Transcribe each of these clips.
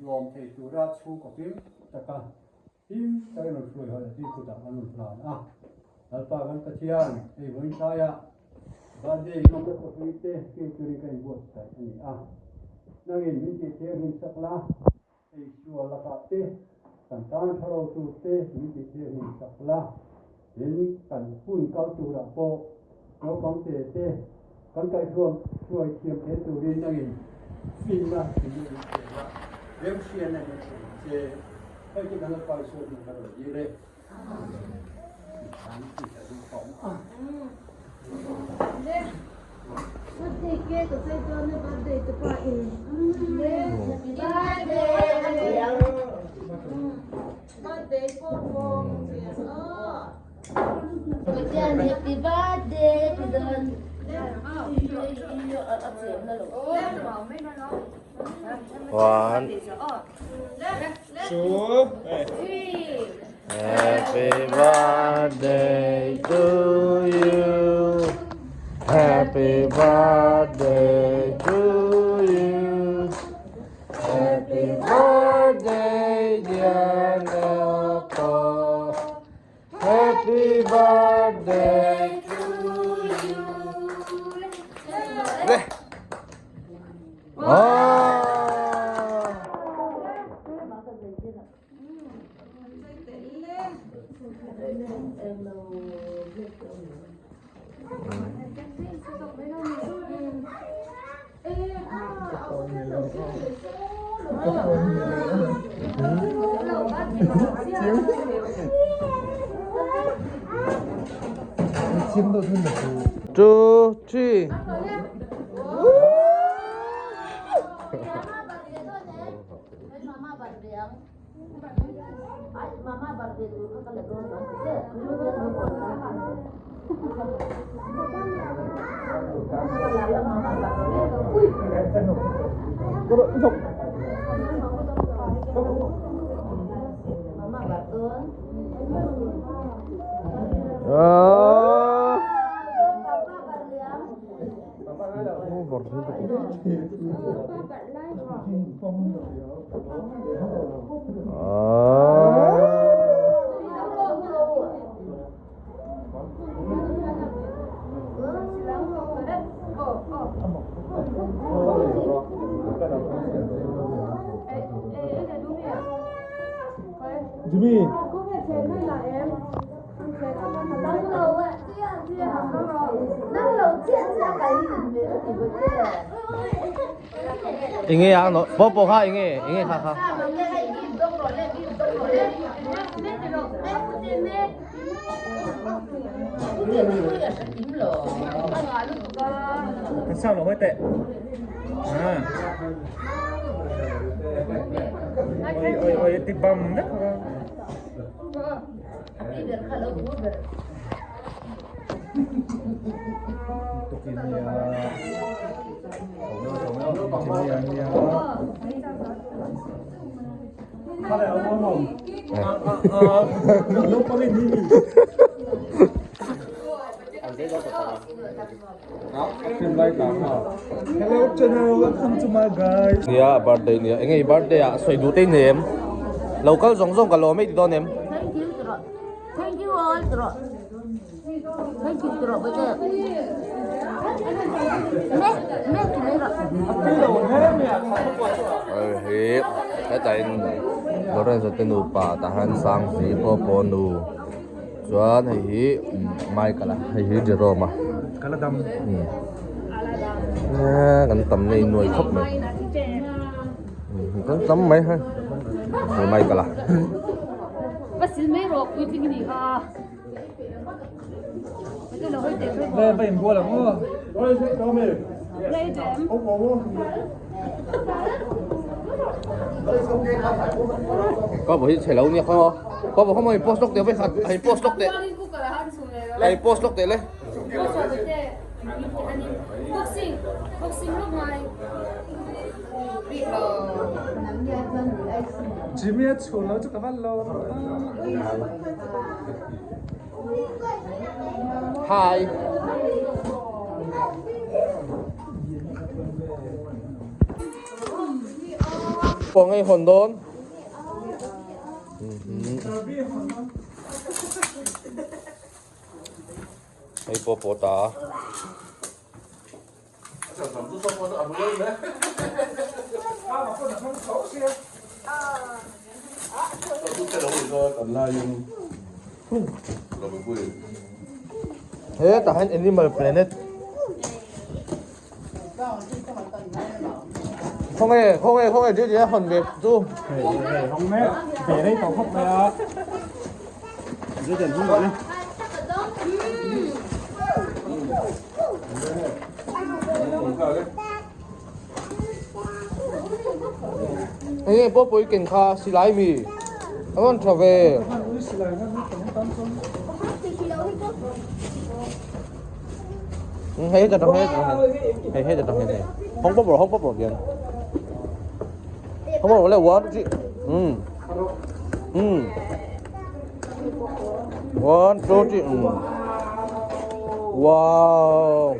lawm thei tura chhungkaw hlim taka hlim takin rawn hruai haw tih kutah kan rawn hlan a. Lalpa kan Pathian, hei vawiin tlaiah birthday lawmna chawpui te kil turin ka inbuatsaih a ni a. Nangin min tih thianghlim sak la, hei sual lakah te kan tan tha lo tur te min tih thianghlim sak la, tin kan hun kal turah pawh naupang te te kan kaihhruam hruai thiam thei turin nangin finna thinlung min pe la, remhriatna min pe ang che. Hei te kan Lalpa Isua hming ka rawn dil e. One, two, Happy birthday to you. Happy birthday to you. Happy birthday dear Leopold. Happy birthday to you. Le. Oh. Two, three. Jimmy. Enge a no po po kha enge enge kha kha. Sao nó hơi tệ. À. Ôi ôi ôi ti bầm đấy. Hello channel, welcome to my guys. Nia birthday nia enge i birthday ah sawi duh te nem lo kal zawng zawng ka lawm ei ti dawn em. Thank you tawh Thank you all tawh Thank you tawh bawte Me me ti mai rawh. Hei hi hetah in Lawrence a te nupa tah hian Sangzi pawh pawh nu. Chuan hei hi Michael a hei hi Jerome a kan tam na innuai khawp mai kan tam mai hei hei Michael a. Có bộ hi chhe lo nia khaw maw Có bộ khaw maw in post lawk teh vei khat a in post lawk teh a in post lawk teh le. Jimmy a chhun lo chu ka van lo. Hi. Pawh ngei hawn dawn. Hei pawh pawh ta. He tah hian animal planet khawnge khawnge khawnge deuh deuh a hawn ve chu Enge pawh pawh i ken kha silai mi a rawn tha ve. Hei heta tang hei hei heta tang hei hong pawp rawh hong pawp rawh hian hong pawp rawh le one two um um one two three um wow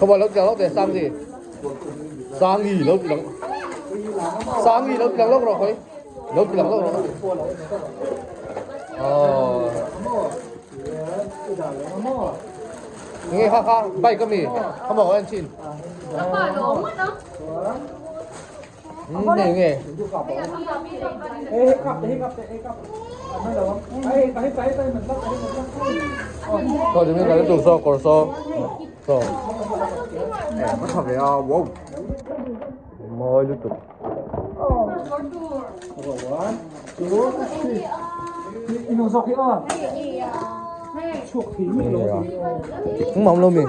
Không phải lúc lúc để sang gì? Sang gì lúc lắm. Sang gì lúc lắm lúc rồi. Lúc lắm lúc rồi. Ờ. Nghe ha ha, bay cái mì. Không bảo anh xin. Nghe nghe. Thôi chúng mình cái tủ so, cổ so. So. Ê, mất thật vậy à, wow. Mời luôn tụi. Cũng mong luôn mình.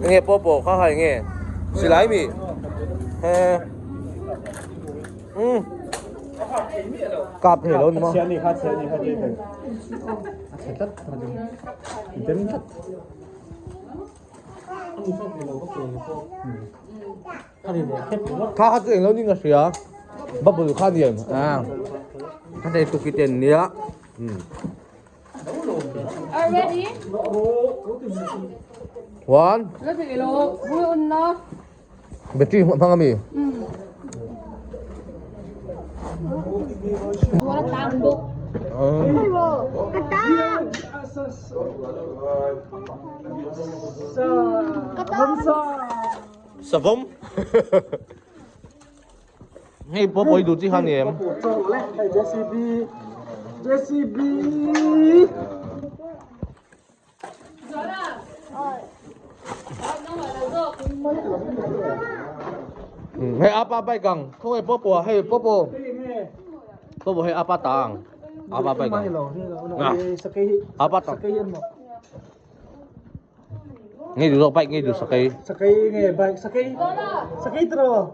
Nghe popo kha hai nghe silai mi he um kap thei lo ni maw kha kha chu eng lo ni ka hria bubble kha ni em a kha thei tukiten nia um Are ready? One. Battery hmang ami. Savawm. Hei pawh pawi duh chi kha ni em? Hei apa bike ang khawnge pawh pawh hei pawh pawh pawh pawh hei apa ta ang apa bike ang apa ta Nge duh zawk bike nge duh sakei. Sakei nge bike sakei sakei tiraw.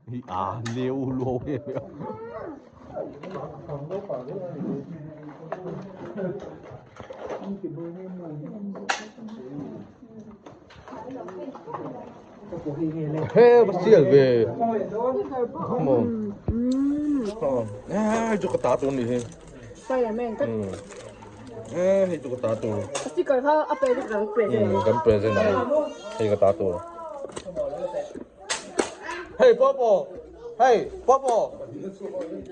Hi a leu luau em em. He va sial ve. Come on. Hei chu ka ta tur ni hi. Spiderman tak. Eh hei chu ka ta tur. Sticker kha a pe kan present. Kan present ang hei ka ta tur. Hei Popo. Hei Popo.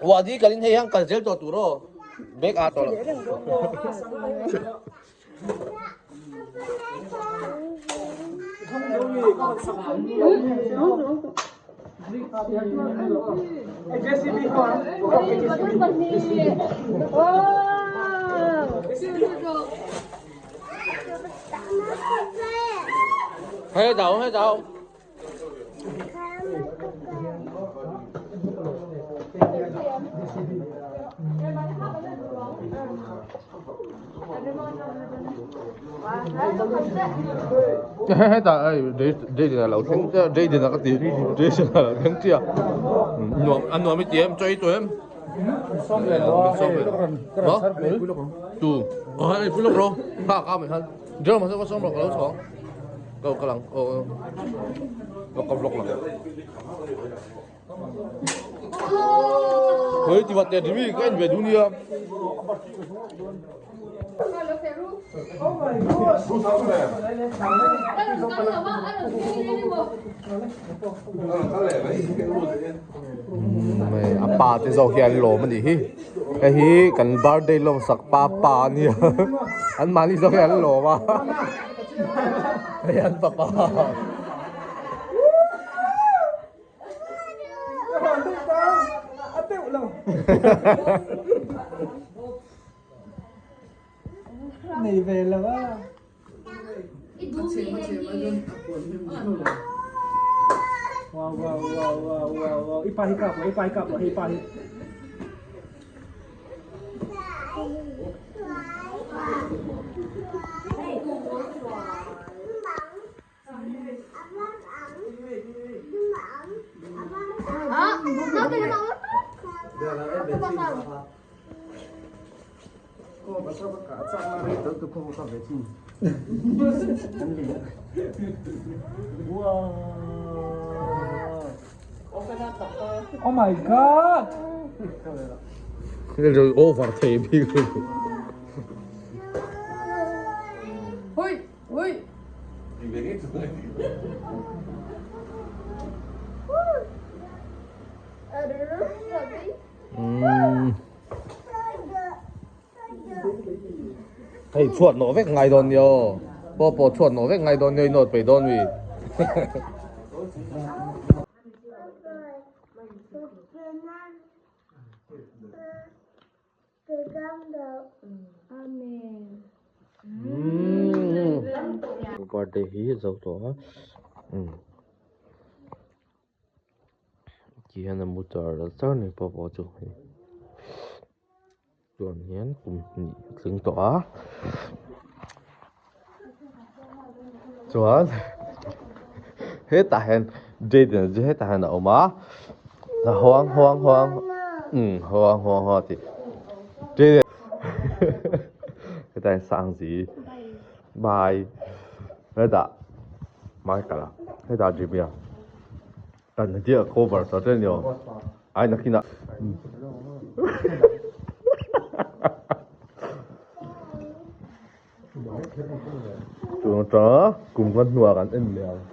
Wadi kalin hei hang kal zel tawh tur aw. Bag ah tawh lo. Hei tao, hei tao. Hetah hei Jayden a lo thleng chiah Jayden a ka ti Jason a lo thleng chiah nuam a nuam i ti em chaw i tawh em min sawm ve lo maw tu aw hei pui lawk rawh nghak a mai khan. Jerome a sawm rawh ka lo chhawng. Ka kal ang aw aw ka vlog lang. Hei ti vat te Jimmy ka en ve duh nia. A pa te zawk hi an lawm a nih hi hei hi kan birthday lawm sak pa pa a nia an mahni zawk hi an lawm a hei an papa. Nei ve lo a. Wow wow wow wow wow wow i pa hi kap lo i pa hi kap lo hei pa hi. Oh my god! Over thei bik. Hei chhuat nawh vek ngai dawn nia aw pawh pawh chhuat nawh vek ngai dawn nia i nawt peih dawn mi. Birthday hi zo tawh a ti hian a mu char char ni pawh pawh chu hei chuan hian kum hnih a tling tawh a chuan hetah hian Jayden chu hetah hian a awm a huang huang huang umm huang huang huang a tih Jayden hetah hian Sangzi bye hetah Michael a hetah Jimmy a kan hetiang a cover ta tel ni aw ai nakinah. Tun atanga kum kan hnuah kan en leh ang.